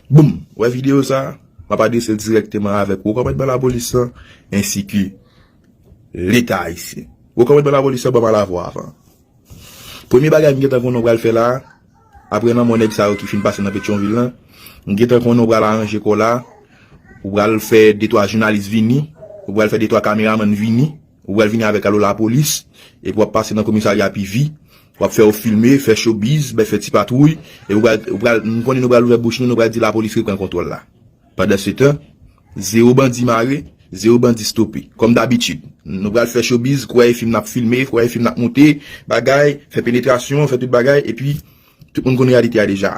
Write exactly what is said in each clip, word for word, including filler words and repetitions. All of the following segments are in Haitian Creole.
Boum! Wè videyo sa a? M ap adrese l dirèkteman avèk wo kòmandman lapolis lan, ensi ke Leta ayisyen. Wo kòmandman lapolis lan, ban m al avè w avan. Premye bagay m gentan konnen w pral fè la a, apre lanmò nèg sa yo ki fin pase nan Petyonvil lan, m gentan konnen w pral aranje kò w la, ou pral fè de twa jounalis vini, ou pral fè de twa kameramann vini, ou pral vini avèk alo lapolis, epi w ap pase nan komisarya P V, w ap fè yo filme, fè showbiz, bay fè ti patwouy, epi w pral, ou pral, m konnen nou pral ouvè bouch nou, nou pral di lapolis reprann kontwòl la. Pandansetan, zewo bandi mare, zewo bandi stope. Kòm dabitid, nou pral fè showbiz, kwè e fim n ap filme, kwè e fim n ap moute, bagay, fè penetrasyon, fè tout bagay, epi tout moun konn reyalite a deja.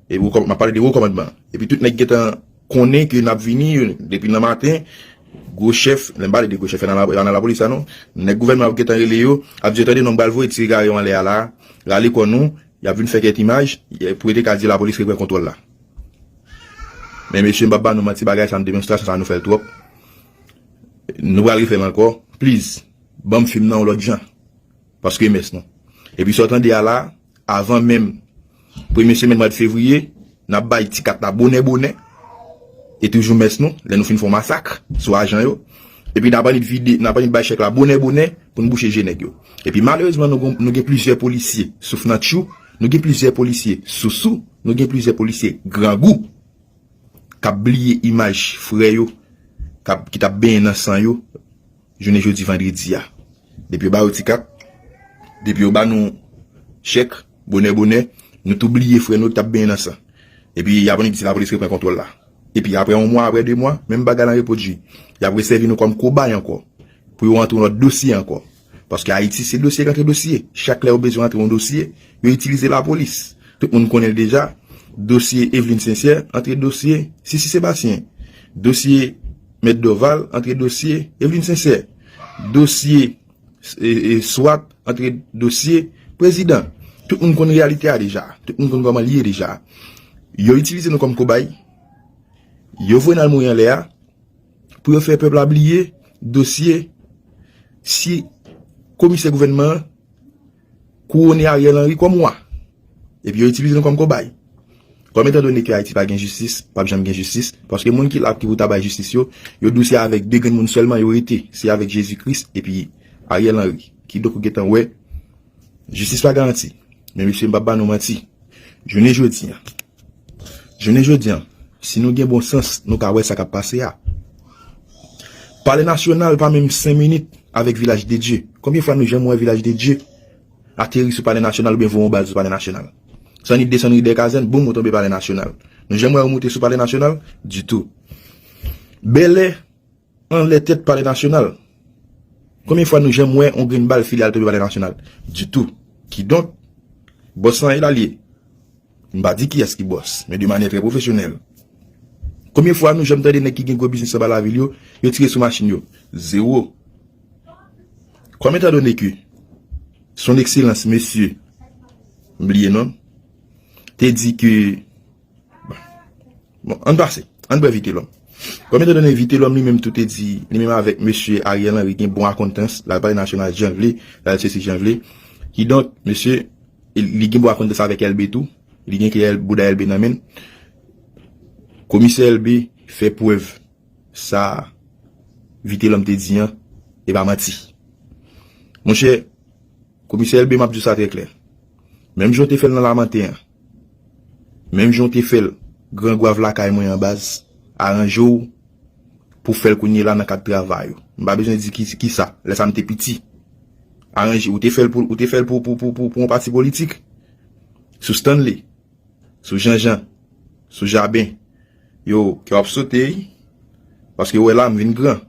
E wo kòm-, m ap pale de wo kòmandman. Epi tout nèg gentan konnen ke n ap vini, depi nan maten, gwo chèf, lè m pale de gwo chèf, e nan la, e nan lapolis la non, nèg gouvènman ap gentan rele yo, ap di yo tande non m pral voye ti gare yo anlè a la, rale kò nou, y ap vin fè kèk imaj, e, pou yo te ka di lapolis reprann kontwòl la. Men mesye, m p ap ba nou manti, bagay sa, demonstrasyon sa nou fè l twòp. Nou pral refè l ankò. Please, ban m fim nan yon lòt jan. Paske mès nou. Epi sa w tande a la, avan menm premye semèn mwa fevriye, n ap bay ti kat la bonè bonè. E toujou mès nou, lè nou fin fè yon masak sou ajan yo. Epi n ap annik vide, n ap annik bay chèk la bonè bonè pou n bouche je nèg yo. Epi malerezman, nou gon, nou gen plizyè polisye sou fnantchou, nou gen plizyè polisye sou sou, nou gen plizyè polisye grangou k ap bliye imaj frè yo, k ap, ki t ap benyen nan san yo, jounen jodi vandredi a. Depi yo ba yo ti kat, depi yo ba nou chèk, bonè bonè, nou tou bliye frè nou ki t ap benyen nan san. Epi y ap annik di lapolis reprann kontwòl la. Epi apre yon mwa, apre de mwa, menm bagay lan repwodui. Y ap resèvi nou kòm kobay ankò. Pou yo antre yon lòt dosye ankò. Paske Ayiti se dosye k antre dosye. Chak lè yo bezwen antre yon dosye, yo itilize lapolis. Tout moun konnen l deja. Dosye Eveline Sincère antre dosye Sisi Sébastien. Dosye Mèt Dorval antre dosye Eveline Sincère. Dosye e, e, swat antre dosye prezidan. Tout moun konn reyalite a deja. Tout moun konn kòman l ye deja. Yo itilize nou kòm kobay. Yo voye n al mouri anlè a pou yo fè pèp la bliye dosye si komisè gouvènman an kouwone Ariel Henry kòm wa. Epi yo itilize nou kòm kobay. Kòm etandone ke Ayiti pa gen jistis, p ap janm gen jistis, paske moun ki la ki pou ta bay jistis yo, yo dou se avèk de grenn moun sèlman yo rete, se avèk Jezi Kris epi Ariel Henry. Kidonk ou gentan wè, jistis pa garanti. Men mesye, m p ap ba nou manti. Jounen jodi a, jounen jodi a, si nou gen bon sans, nou ka wè sa k ap pase a. Palè Nasyonal pa menm senk minit avèk Vilaj de Dye. Konbyen fwa nou janm wè Vilaj de Dye ateri sou Palè Nasyonal oubyen voye yon bal sou Palè Nasyonal? San ni desann ri dè kazèn, boum, ou tonbe Palè Nasyonal. Nou janm wè yo moute sou Palè Nasyonal? Ditou. Bèlè anlè tèt Palè Nasyonal. Konbyen fwa nou janm wè yon grenn bal file al tonbe Palè Nasyonal? Ditou. Kidonk, bòs lan e la l ye. M pa di kiyès ki bòs, men de manyè trè pwofesyonèl. Konbyen fwa nou janm tande nèg ki gen gwo biznis anba lavil yo, yo tire sou machin yo? Zewo. Kòm etandone ke Son Ekselans, mesye, m bliye non l, te di ke, bon, ann pase, ann pran Vitelòm. Kòm etandone Vitelòm li menm tou te di, li menm avèk mesye Ariel Henry gen bon akontans, l al Palè Nasyonal jan l vle, l al sesi jan l vle. Kidonk, mesye, li gen bon akontans avèk Elbe tou, li gen ke L-, bouda Elbe nan men l. Komisè Elbe fè prèv sa Vitelòm te di an, e pa manti. Monchè, Komisè Elbe, m ap di w sa trè klè. Menm jan w te fè l nan Lamanten an, menm jan w te fè l Gran Gwav lakay mwen an baz, aranje w pou fè l kounye la nan kad travay ou. M pa bezwen di ki, ki sa, lè sa m te piti. Aranje, ou te fè l pou, ou te fè l pou, pou, pou, pou, pou yon pati politik. Sou Stanley, sou Janjan, sou Jaben. Yo, kè w ap sote, wi. Paske w wè la, m vin gran.